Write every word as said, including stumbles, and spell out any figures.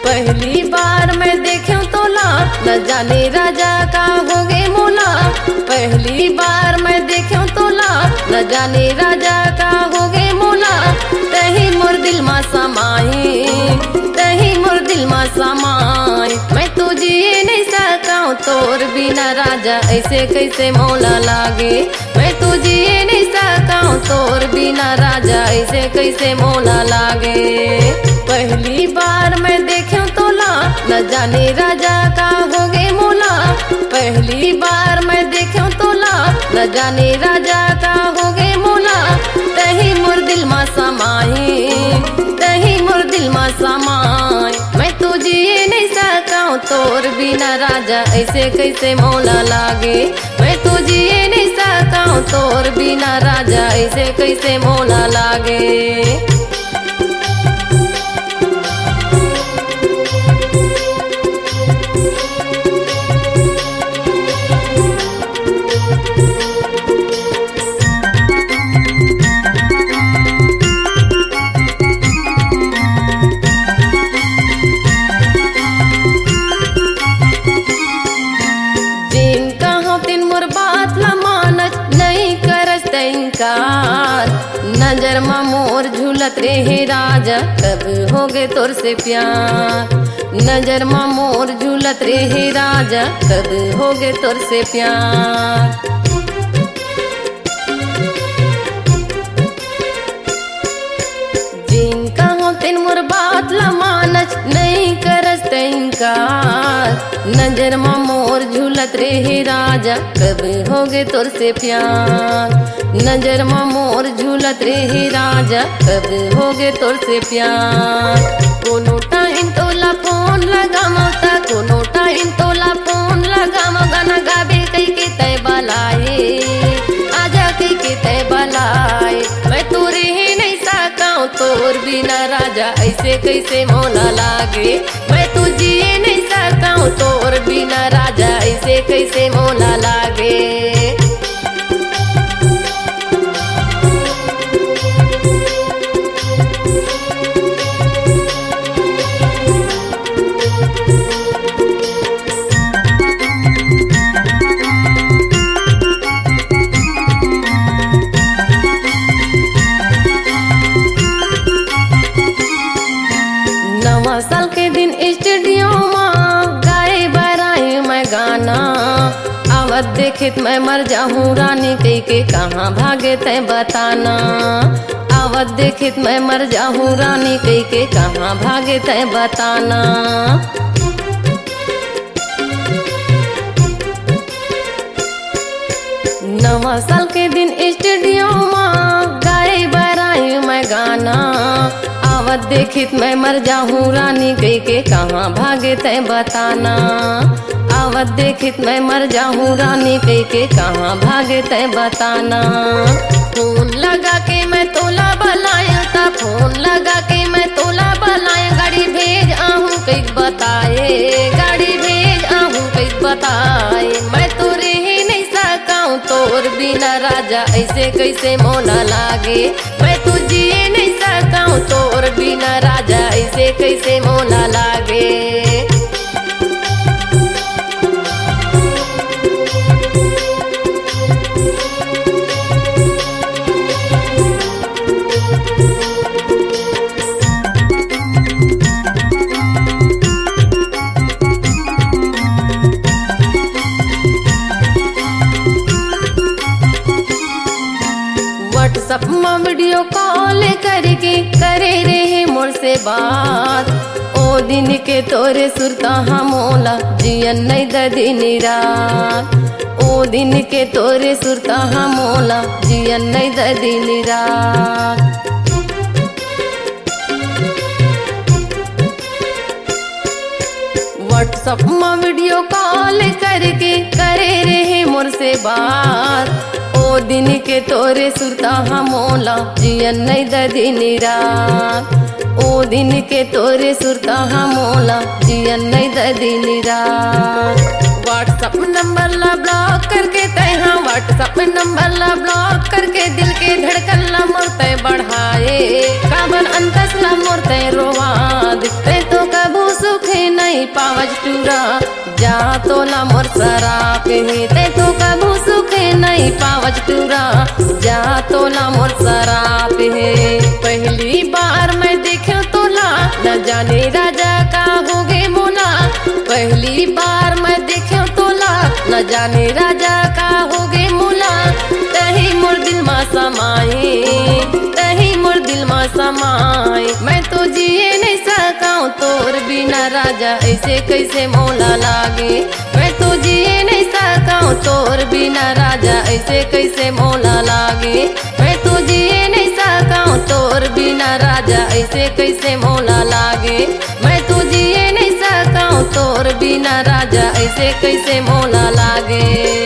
पहली बार मैं देखेंव तोला, न जाने राजा का होगे मोला। पहली बार मैं देखेंव तोला, न जाने राजा का होगे मोला। तहीं मोर दिल मा समाए, तहीं मोर दिल मा समाए। मैं तो जिए नइ सकंव तोर बिना राजा, अइसे कइसे मोला लागे। मैं तो जिए नइ सकंव तोर बिना राजा, अइसे कइसे मोला लागे। पहली बार मैं देखेंव तोला, न जाने राजा का होगे मोला। पहली बार मैं देखेंव तोला, न जाने राजा का होगे मोला। तहीं मोर दिल मा समाए, तहीं मोर दिल मा समाए। मैं तो जिए नइ सकंव तोर बिना राजा, अइसे कइसे मोला लागे। मैं तो जिए नइ सकंव तोर बिना राजा, अइसे कइसे मोला लागे। जेन कहंव तेन मोर बात ला मानस, नइ करस तैं इनकार। नजर म मोर झूलत रेहे राजा, कब होगे तोर से प्यार। नजर म मोर झूलत रेहे राजा, कब होगे तोर से प्यार। जेन कहंव तेन मोर बात ला मानस, नइ करस तैं इनकार। नजर म मोर झूलत रेहे राजा, कब होगे तोर से प्यार। नजर म मोर झूलत रेहे राजा, कब होगे तोर से प्यार। कोनो टाइम तोला फोन लगावंव त, कोनो टाइम तोला फोन लगावंव, गाना गाबे कहिके तैं बलाए, आजा कहिके तैं बलाए। मैं तो रेहे नइ सकंव तोर बिना राजा, अइसे कइसे मोला लागे। मैं तो जिए नइ सकंव तोर बिना राजा, अइसे कइसे मोला लागे। नवा साल के दिन स्टूडियो मा गाए बर आए मैं गाना। आवत देखित मैं मर जाहूँ रानी कहिके, कहाँ भागे तैं बताना। आवत देखित मैं मर जाहूँ रानी कहिके, कहाँ भागे तैं बताना। नवा साल के दिन स्टूडियो मा गाए बर आए मैं गाना। आवत देखित मैं मर जाहूँ रानी कहिके, कहाँ भागे तैं बताना। आवत देखित मैं मर जाहूँ रानी कहिके, कहाँ भागे तैं बताना। फोन लगा के मैं तोला बलाएंव त, फोन लगा के मैं तोला बलाएंव, गाड़ी भेज आहूँ कहिके बताए, गाड़ी भेज आहूँ कहिके बताए। मैं तो रेहे नइ सकंव तोर बिना राजा, अइसे कइसे मोला लागे। मैं तो जिए नइ सकंव तोर बिना राजा, अइसे कइसे मोला लागे। WhatsApp म वीडियो कॉल करके करे रेहे मोर से बात। ओ दिन के तोरे सुरता ह मोला जियन नइ द दिन रात। ओ दिन के तोरे सुरता ह मोला जियन नइ द दिन रात। WhatsApp म वीडियो कॉल करके करे रेहे मोर से बात। ओ दिन के तोरे सुरता हा मोला जियन नइ दे दिन रात। ओ दिन के तोरे सुरता हा मोला जियन नइ दे दिन रात। WhatsApp नंबर ला ब्लॉक करके तैं हा, WhatsApp नंबर ला ब्लॉक करके दिल के धड़कन ला मोर तैं बढ़ाए। काबर अंतस ला मोर तैं रोवा दे, तैं तो कभू सुखे नइ पावज टूरा। जा तोला मोर सराप हे, तैं तो कभू सुखे नइ पावज टूरा। जा तोला मोर सराप हे। पहली बार मैं देखेंव तोला, न जाने राजा का होगे मोला। पहली बार मैं देखेंव तोला, न जाने राजा का होगे मोला। तहीं मोर दिल मा समाए, तहीं मोर दिल मा समाए। मैं तो जिए नइ सकंव तोर बिना राजा, अइसे कइसे मोला लागे। मैं तो जिए नइ सकंव तोर बिना राजा, अइसे कइसे मोला लागे। मैं तो जिए नइ सकंव तोर बिना राजा, अइसे कइसे मोला लागे। मैं तो जिए नइ सकंव तोर बिना राजा, अइसे कइसे मोला लागे।